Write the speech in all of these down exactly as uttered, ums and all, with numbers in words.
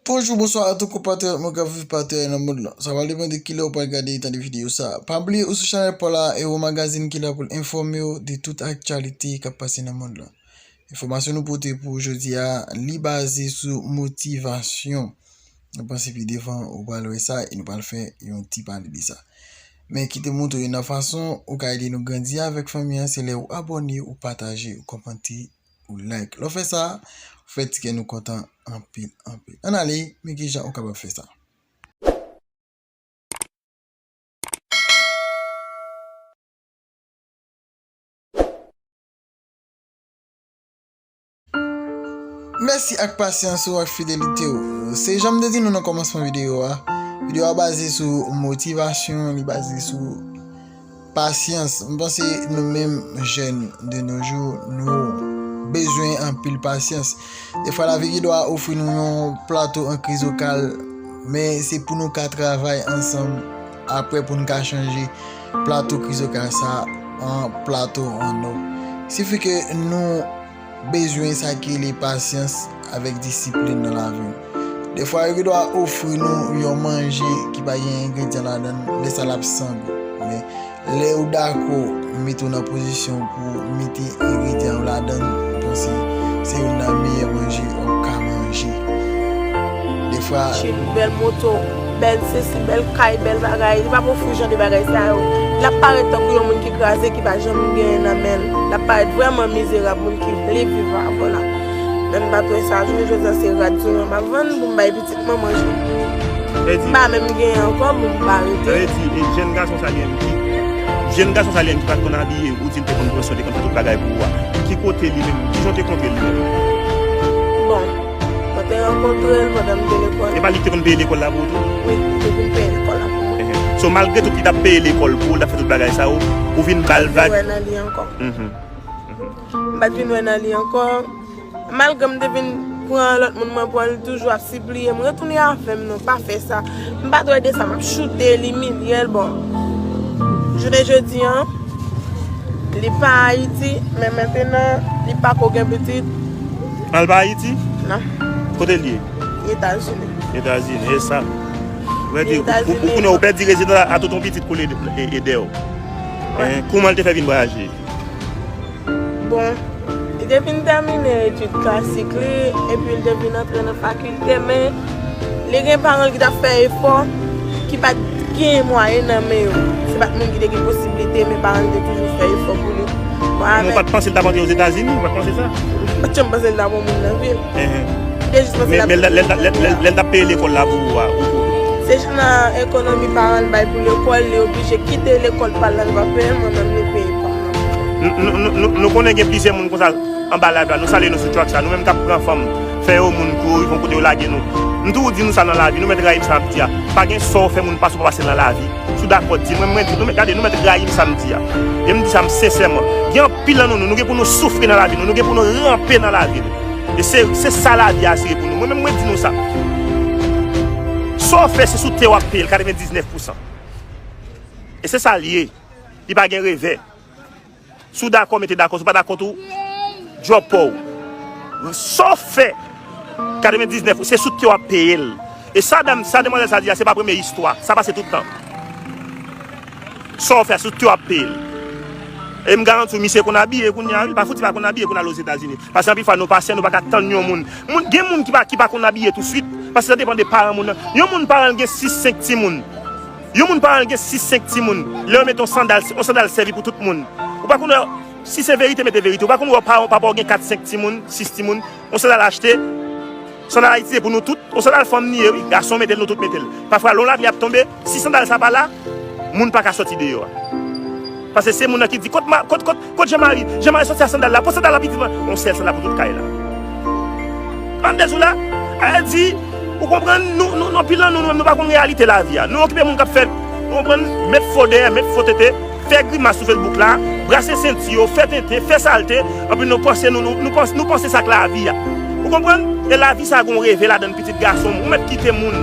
Bonjou, bonswa a tout konpatriyòt mwen k ap viv pati nan mond lan. Sa pral depann de kilè ou pral gade e tande videyo sa a. Pa bliye ou sou chanèl pa w la, Ewo Magazine ki la pou l enfòme w de tout aktyalite k ap pase nan mond lan. Enfòmasyon nou pote pou jodi a, li baze sou motivasyon. Mwen panse pi devan ou pral wè sa e nou pral fè yon ti pale de sa. Men kite m montre w youn nan fason ou ka ede nou grandi avèk fanmi an, se lè ou abòne, ou pataje, ou kòmante, ou like. Lè w fè sa, ou fè ti kè nou kontan anpil, anpil. Ann ale, men kijan ou kapab fè sa. Mèsi ak pasyans ou ak fidelite w. Se jan m te di nou nan kòmansman videyo a, videyo a baze sou motivasyon, li baze sou pasyans. M panse nou menm jèn de nos jours, nou bezwen anpil pasyans. Defwa lavi gen dwa ofri nou yon plato an krizokal, men se pou nou ka travay ansanm apre pou n ka chanje plato krizokal sa an plato an nò. Sifi ke nou bezwen sa ki rele pasyans avèk disiplin nan lavi nou. Defwa yo gen dwa ofri nou yon manje ki pa gen engredyan ladan l, lè sa l ap san gou. Men lè ou dakò mete w nan pozisyon pou mete engredyan yo ladan l, m panse se youn nan meyè manje w ka manje. Defwa, machin, bèl moto, bèl sesi, bèl kay, bèl bagay. Li p ap ofri jan de bagay sa yo. L ap parèt tankou yon moun ki kraze, ki pa janm genyen nan men l. L ap parèt vrèman mizerab, moun ki vle viv avan la. Men m pa t wè sa. Jounen jodi a, se rad sou mwen m ap vann pou m bay pitit mwen manje. M pa menm genyen ankò, bon, m pa rete. Sa vle di, e jèn gason sa li menm ki, jèn gason sa li menm ki pa t konn abiye, ou di l te konn pran swen, te konn fè tout bagay pou ou a. Ki kote li menm, kijan w te kontre l li menm? Bon, mwen te rankontre l pandan m te lekòl. E pa li ki te konn peye lekòl la pou ou tou? Wi, li te vin peye lekòl la pou mwen. Ehe. So, malgre tout li t ap peye lekòl pou ou, l t ap fè tout bagay sa yo, ou vin ba l vag. M pa t vin wè nan li ankò. Mhm. Mhm. M pa t vin wè nan li ankò. Malgre m te vin pran lòt moun, mwen pran l toujou ap sipliye m, retounen avè m non, pa fè sa. M pa t wè de sa, m ap choute l, imilye l, bon. Jounen jodi a, li pa Ayiti, men mentnan, li pako gen pitit. Al pa Ayiti? Non. Kote l ye? Etazini. Etazini, e sa. Vle di, ou, ou, ou konnen ou pèdi rezidans a, a tonton pitit kou l ede, e, ede w. Wi. Hein, kouman l te fè vin vwayaje? Bon, li te fin tèmine etid klasik li, epi l te vin antre nan fakilte, men li gen paran l ki t ap fè efò, ki pa t gen mwayen nan men yo. Se pa t moun ki te gen posiblite, men paran l te toujou fè efò pou li. Bon, men ou pa t panse l t ap antre Ozetazini? Ou pa t panse sa? M pa t janm panse l t ap yon moun nan vi l. Ehe. Li te jis panse l ap vin. Men, men lè, lè, lè, lè, lè l t ap peye lekòl la pou ou a, ou, ou, se jan ekonomi paran l bay pou lekòl, li oblije kite lekòl pa l la, li pa peye l, mwen menm li peye pa m nan. Nou, nou, nou, nou, nou konnen gen plizyè moun konsa anba live la. Nou salye nou sou track sa. Nou menm k ap pran fanm, fè yo moun pou yo rive yon kote yo lage nou. M toujou di nou sa nan lavi. Nou mèt rayi m sa m ap di a. Pa gen sa w fè moun pase w pa pase l nan lavi. Si w dakò, di l. Mwen, mwen di, nou mèt, gade, nou mèt rayi m sa m di a. E m di sa m sensèman. Gen anpil nan nou, nou, nou gen pou nou soufri nan lavi nou. Nou gen pou nou ranpe nan lavi nou. E se, se sa lavi a asire pou nou. Mwen menm, mwen di nou sa. Sa w fè, se sou tè w ap peye l, katrevendiznèf pousan. E se sa l ye. Li pa gen revè. Si w dakò, mete dakò. Si w pa dakò tou, drop pa w. Sa w fè, katrevendiznèf, se sou tè w ap peye l. E sa dam, sa demwazèl sa di a, se pa premye istwa. Sa pase tout tan. Sa w fè, sou tè w ap peye l. E m garanti w, misye konn abiye kounye a, wi. Li pa fouti pa konn abiye pou n al Ozetazini. Paske anpil fwa, nou pasyè, nou pa ka tann yon moun. Moun, gen moun ki pa, ki pa konn abiye tousuit. Paske sa depann de paran moun nan. Yon moun paran l gen sis, senk timoun. Yon moun paran l gen sis, senk timoun. Lè yo mete yon sandal, yon sandal sèvi pou tout moun. Ou pa konn wè, si se verite, mete verite. Ou pa konn wè paran, papa w gen kat, senk timoun, sis timoun. Yon sandal achte, sandal Ayiti se pou nou tout. Yon sandal fanm li ye, wi. Gason mete l, nou tout mete l. Pafwa, lè yon lapli ap tonbe, si sandal sa pa la, moun pa ka sòti deyò a. Paske se moun nan ki di, kot ma, kot, kot, kot Jean Marie? Jean Marie sòti ak sandal la. Pot sandal la pitit mwen. Yon sèl sandal pou tout kay la. An de sou la, a di, ou konprann, nou, nou, nou, anpil nan nou, nou menm, nou pa konn reyalite lavi a. Nou okipe moun k ap fè, ou konprann, met fo dèyè, met fo tete, fè grimas sou Facebook la, brase senti yo, fè tenten, fè salte, anpi nou panse, nou, nou, nou panse, nou panse sa k lavi a. Ou konprann? E lavi sa gon reve ladan l, pitit gason m, ou mèt kite moun.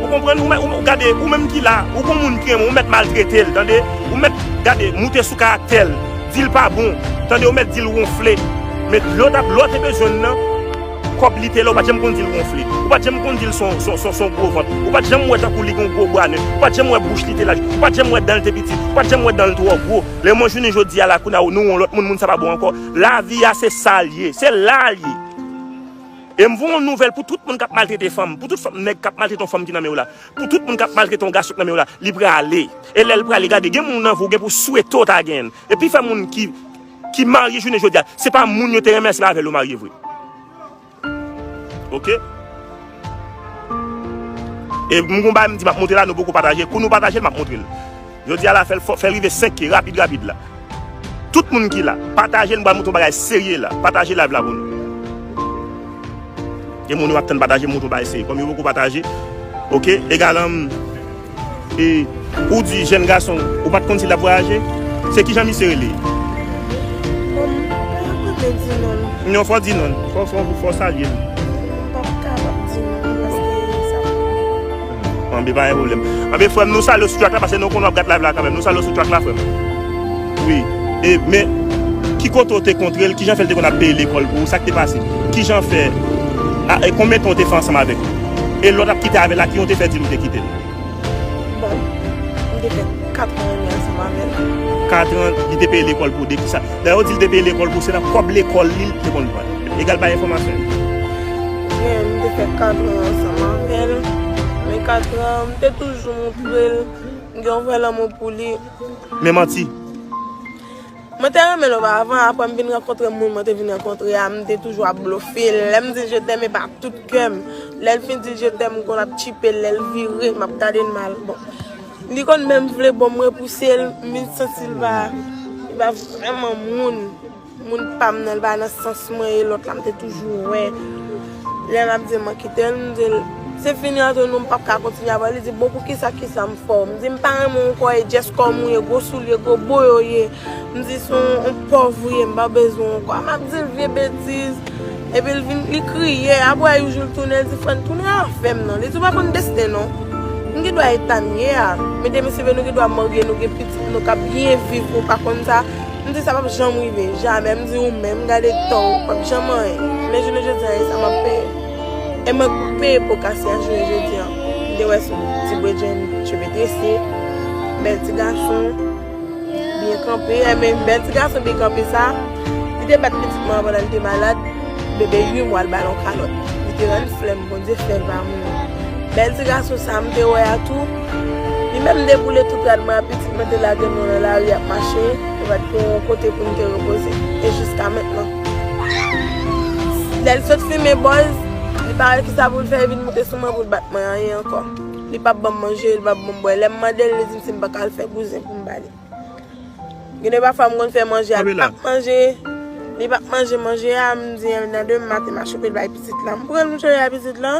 Ou konprann? Ou mèt, ou, ou gade, ou menm ki la, ou gon moun ki renmen w, ou mèt maltrete l, tande? Ou mèt, gade, moute sou karaktè l, di l pa bon, tande? Ou mèt di l wonfle. Men lè w t ap, lè w te bezwen l nan, Kòb li te la, ou pa t janm konn di l gonfle. Ou pa t janm konn di l se yon, se yon, se yon, se yon gwo vant. Ou pa t janm wè tankou li gen yon gwo bwa nen. Ou pa t janm wè bouch li te laj. Ou pa t janm wè dan l te piti. Ou pa t janm wè dan l twò gwo. Lè mwen jounen jodi a la, kounye a, nou yon lòt moun, moun sa pa bon ankò. Lavi a, se sa l ye. Se la l ye. E m voye yon nouvèl pou tout moun k ap maltrete fanm, pou tout fanm nèg k ap maltrete yon fanm ki nan men w la, pou tout moun k ap maltrete yon gason ki nan men w la, li prale. E lè l prale, gade, gen moun nan vi w gen pou swete w ta genyen l. Epi fè moun ki, ki marye jounen jodi a, se pa moun yo te renmen ansanm avè l yo marye vre. Oke? E m gon bagay m di m ap montre la, nou poko pataje. Kou nou pataje l, m ap montre l. Jodi a la, fè l fò, fè l rive senk K, rapid, rapid la. Tout moun ki la, pataje l, m pral montre yon bagay serye la. Pataje live la pou nou. Gen moun yo ap tann pataje, m montre yon bagay serye. Kòm yo poko pataje, oke, egal, e, ou di jèn gason, ou pa t konn si l ap vwayaje? Se kijan misye rele? Bon, m pa renmen di non l. Non, fò di non l. Fò, fò, fò salye l. M p ap kapab di non l paske sa. Anben, pa gen pwoblèm. Anben, frè m, nou salye w sou track la, paske nou konnen w ap gad live la kanmenm. Nou salye w sou track la, frè m. Wi. E, men, ki kote w te kontre l? Kijan fè l te konn ap peye lekòl pou ou? Sa k te pase? Kijan fè? A, e konbyen tan w te fè ansanm avèk li? E lè w t ap kite avè l la, kijan w te fè di l ou te kite l? Bon, m te fè kat an renmen ansanm avè l. Kat an, li te peye lekòl pou ou, de kisa? Dayè, ou di l te peye lekòl pou ou, se nan kòb lekòl li, li te konn pran. Egal bay enfòmasyon. Gen, m te fè kat an ansanm avè l. Men kat an, m te toujou montre l, m gen yon vrè lanmou pou li. Men manti. Mwen te renmen l oparavan, apre m vin rankontre moun mwen te vin rankontre a, m te toujou ap blofe l. Lè m di l je t'aime, e pa tout kè m. Lè l fin di l je t'aime, m konn ap tchipe l, lè l vire, m ap gade l mal. Bon, li konn menm vle bon, m repouse l, m vin santi l pa, li pa vrèman moun, moun pa m nan, li pa nan sans mwen, e lòt la m te toujou wè. Lè l ap di m mwen kite l, m di l, se fini ant nou, m p ap ka kontinye avè l. Li di, bon, poukisa, kisa m fè w? M di, m pa renmen w ankò, e jès kòm ou ye, gwo soulye, gwo boyo w ye. M di, se yon, yon pòv ou ye, m pa bezwen w ankò. M ap di l vye betiz. Epi l vin, li kriye. Apre, yon jou l tounen, l di, frè m, tounen avè m non. Li di, ou pa konn desten non. M gen dwa e ta m ye a. Men demen si Dye vle, nou gen dwa marye, nou gen pitit, nou ka byen viv, ou pa konn sa. M di sa p ap janm rive, jamè. M di ou menm, gade tò w, p ap janm anyen. Men jounen jodi a, e sa m ap peye. E mwen k peye po kase a jounen jodi a. M te wè sou ti bredjenn, cheve trese, bèl ti gason, byen kanpe. E men bèl ti gason byen kanpe sa, li te bat pitit mwen an pandan l te malad. Bebe uit mwa, l ba l yon kalòt. Li te rann flè m, Bondye fè l pa mouri. Bèl ti gason sa m te wè a tou, li menm deboule tout rad mwen a, pitit mwen te lage nou nan lari ap mache, nou pa t gen yon kote pou n te repoze. E jiska mentnan. Lè l sot fimen bòz, li pa wè kisa pou l fè, li vin moute sou mwen pou l bat mwen anyen ankò. Li p ap ban m manje, li p ap ban m bwè. Lè m mande l, li di m si m pa ka al fè bouzen pou m ba li. Gen de pafwa m konn fè manje a, li p ap manje. Li p ap manje manje a, m di nan demen maten m a chope l bay pitit la. M pran l m chope bay pitit la.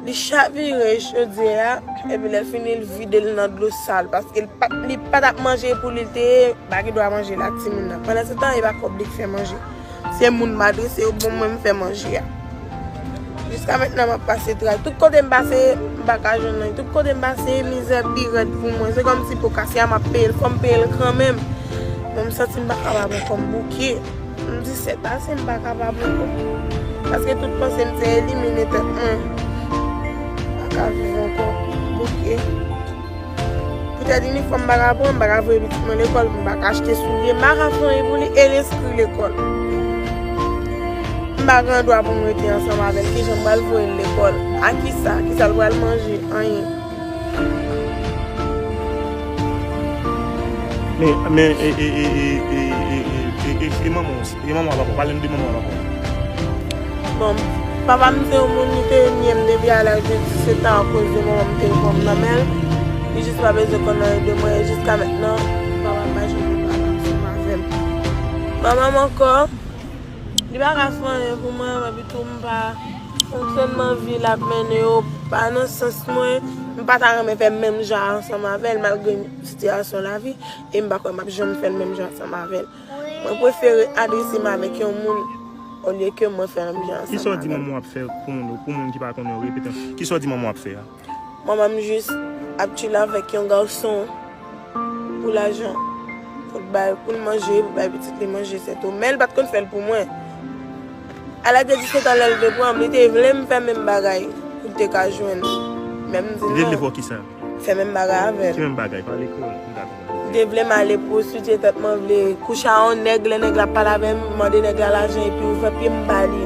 Li chavire chodyè a, epi lè l fini, l vide l nan dlo sal, paske li pa t, li pa t ap manje pou li, l te ye, pa gen dwa manje l ak timoun nan. Pandan se tan, e pa kòb li k fè manje. Se moun m adrese yo, bon, mwen m fè manje a. Jiska mentnan, m ap pase tray. Tout kote m pase, m pa ka jwenn anyen. Tout kote m pase, mizè pi rèd pou mwen. Se kòmsi po kase a, m ap peye l. Fò m peye l kanmenm. Men m santi m pa kapab ankò, m bouke. M di, sèt ase, m pa kapab ankò. Paske tout panse m se elimine tèt mwen. M pa ka viv ankò. M bouke. Poutèt inifòm m pa ka pran, m pa ka voye pitit mwen lekòl, m pa ka achte soulye, m pa ka fè anyen pou li e l enskri lekòl. M pa gen dwa pou m rete ansanm avè l. Kijan m pral voye l lekòl? A kisa? Kisa l pral manje? Anyen. Men, men, e, e, e manman w, e manman w papa, pale m de manman w papa. Bon, papa m se yon moun, li te nye m depi a laj de disèt an akoz de manman m te pran m nan men l. Li jis pa bezwen konn anyen de mwen, e jiska mentnan, papa m pa janm te pale ansanm avè m. Manman m ankò, li pa ka fè anyen pou mwen, epi tou m pa, fonksyònman vi l ap mennen yo pa nan sans mwen, m pa ta renmen fè menm jan ansanm avè l, malgre sitiyasyon lavi, e m pa kwè m ap janm fè l menm jan ansanm avè l. Mwen prefere adrese m avèk yon moun olye ke mwen fè menm jan ansanm avè l. Kisa w di manman w ap fè pou moun, pou moun ki pa konnen yo, repete? Kisa w di manman w ap fè a? Manman m jis ap chile avèk yon gason pou lajan, pou l bay, pou l manje, pou l bay pitit li manje, sètou. Men l pa t konn fè l pou mwen. A laj de disèt an, lè l te pran m, li te vle m fè menm bagay pou l te ka jwenn. Men m di l non. Li te vle fè w kisa? Fè menm bagay avè l. Ki menm bagay? Pale pou m ta konprann. Li te vle m ale pwostitye tèt mwen, vle kouche a yon nèg, lè nèg la ap pale avè m, mande nèg la lajan epi ouvè pye m ba li.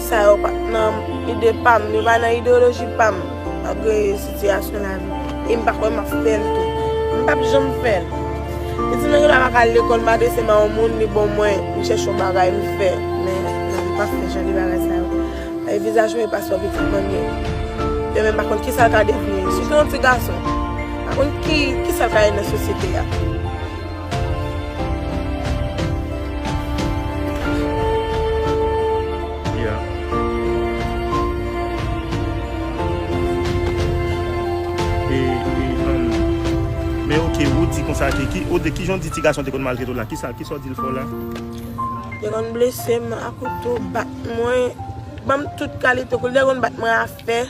Sa yo pa t nan ide pa m, yo pa nan ideyoloji pa m, malgre sitiyasyon lavi. E m pa kwè m ap fè l tou. M p ap janm fè l. Pitit mwen genlè pa ka al lekòl, m adrese m a yon moun, li ban mwen, m chèche yon bagay, m fè. Men, non, m p ap fè jan de bagay sa yo. E vizaj mwen e pa sou pitit mwen gen. Yo menm pa konn kisa l ka devni. Sitou yon ti gason. Pa konn ki, kisa l ka ye nan sosyete a. Yeah. E, e, um, men oke, ou di konsa ke, ki, ou di, kijan w di ti gason te konn maltrete w la? Kisa, kisa w di l fè w la? Te konn blese m a kouto, bat mwen, ban m tout kalite kou, li te konn bat mwen a fè.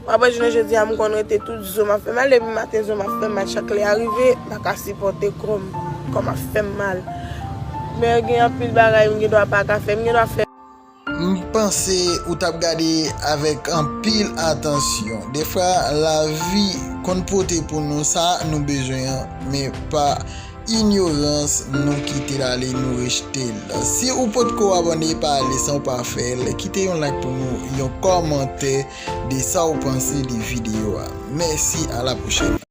Apre jounen jodi a, m konn rete tout zo m ap fè mal, depi maten zo m ap fè mal, chak lè a rive, m pa ka sipòte kò m, kò m ap fè m mal. Men gen anpil bagay m gen dwa pa ka fè, m gen dwa fè. M panse ou t ap gade avèk anpil atansyon. Defwa, lavi konn pote pou nou sa nou bezwen an, men pa inyorans, nou kite l ale, nou rejte l. Si ou potko abòne, pa ale san ou pa fè l. Kite yon like pou nou, yon kòmantè de sa ou panse de videyo a. Mèsi, a la pwochèn.